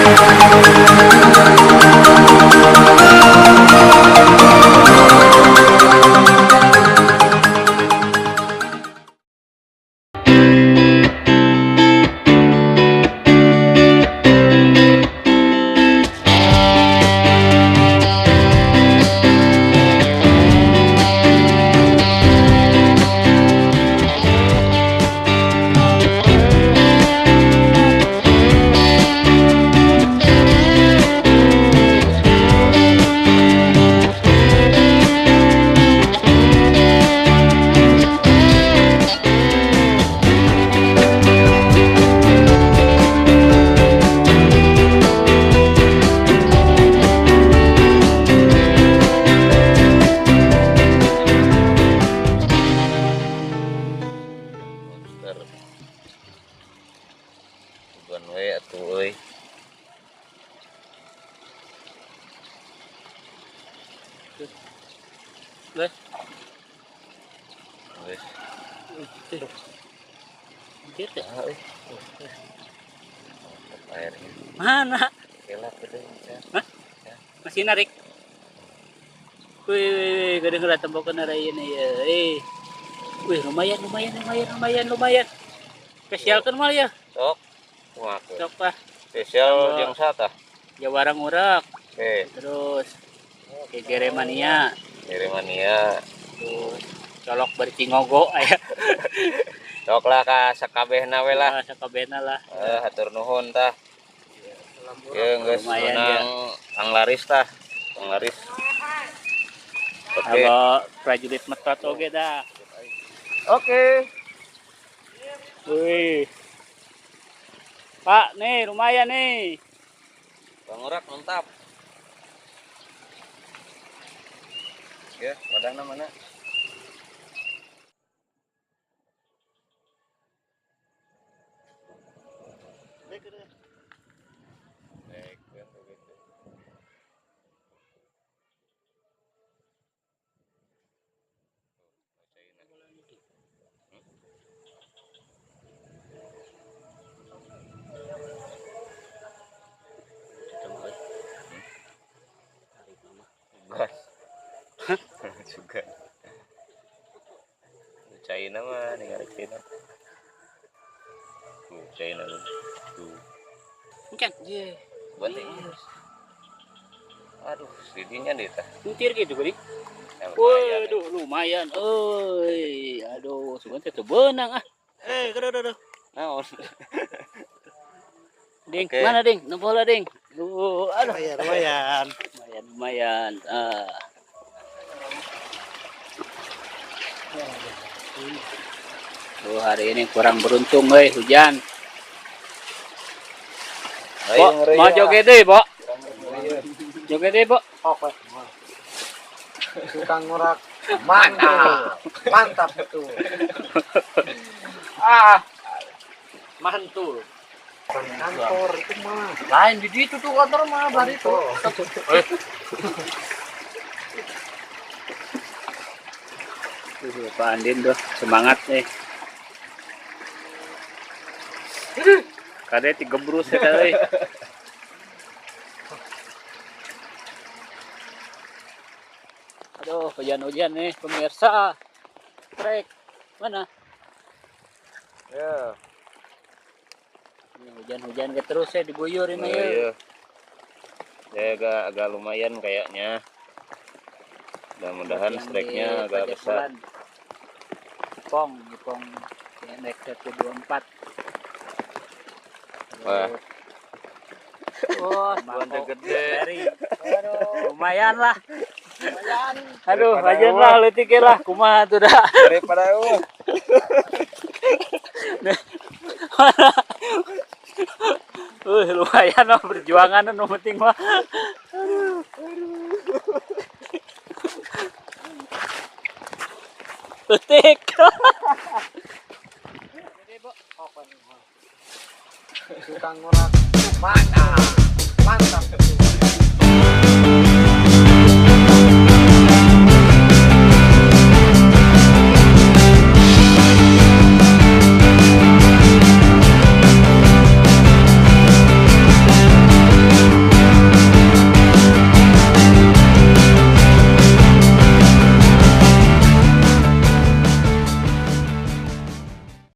Monster. Bukan we atuh euy. Wes. Wes. Anjir teh. Ah, euy. Mantap airnya. Mana? Kelak gede. Hah? Masih narik. Wih, wih, wih, gede heula tembokeun ieu ya. Eh. Wih, lumayan, lumayan, lumayan, lumayan, lumayan. Spesialkeun mah ya. Sok. Kumaha? Sok lah. Spesial jeung sata. Jawara ngurek. Oke, Terus Gegere mania. Geremania. Terus colok bercingogo aya. Sok lah ka sakabehna we lah. Lah sakabehna lah. Eh, hatur nuhun tah. Ye geus Lumayan, menang panglaris tah. Panglaris. Oke. Kalau prajurit metot oge dah. Oke. Wih. Pak, nih lumayan nih. Bang Urak mantap. Ya, wadahna mana? Naik, kan, begitu. Gas. Juga. China mah ningali China. Tuh, China tuh. Tuh. Encan. Ye, banting. Aduh, sidinya deh tah. Entir gitu gini. Ya, lumayan, Waduh, lumayan. Euy, aduh, sugan teh teu beunang ah. Eh, aduh, aduh, aduh. Naon? Ding, Oke. mana ding? Nempo lah ding. Duh, aduh. Lumayan, lumayan. Lumayan, lumayan. Ah. Tuh, hari ini kurang beruntung euy, hujan. Ayo, Bo, ngeri mau ya. joget deh, Bo. Joget deh, Bo. Oke. Tukang ngurak mantap. Mantap betul. Ah. Mantul. Kantor itu mah. Lain di situ tuh kantor mah belah itu. Tuh, Pak Andin tuh semangat nih. Kade tigebrus ya kali. Aduh, hujan-hujan nih pemirsa. Trek mana? Ya. Ini hujan-hujan ke terus ya diguyur ini. Oh, iya. Ya agak agak lumayan kayaknya. Mudah-mudahan Yang di strike-nya agak besar. Pajakulan. Jepong, Jepong NX 124. Wah. Wah, Bukan gede. Dari. Aduh, lumayan lah. Lumayan. Aduh, Daripada lumayan lah leutik lah. Kumaha tuh dah. Daripada eueuh. Lumayan lah perjuangan nu penting mah. Aduh. Leutik. Tukang ngurak mantap. Mantap betul.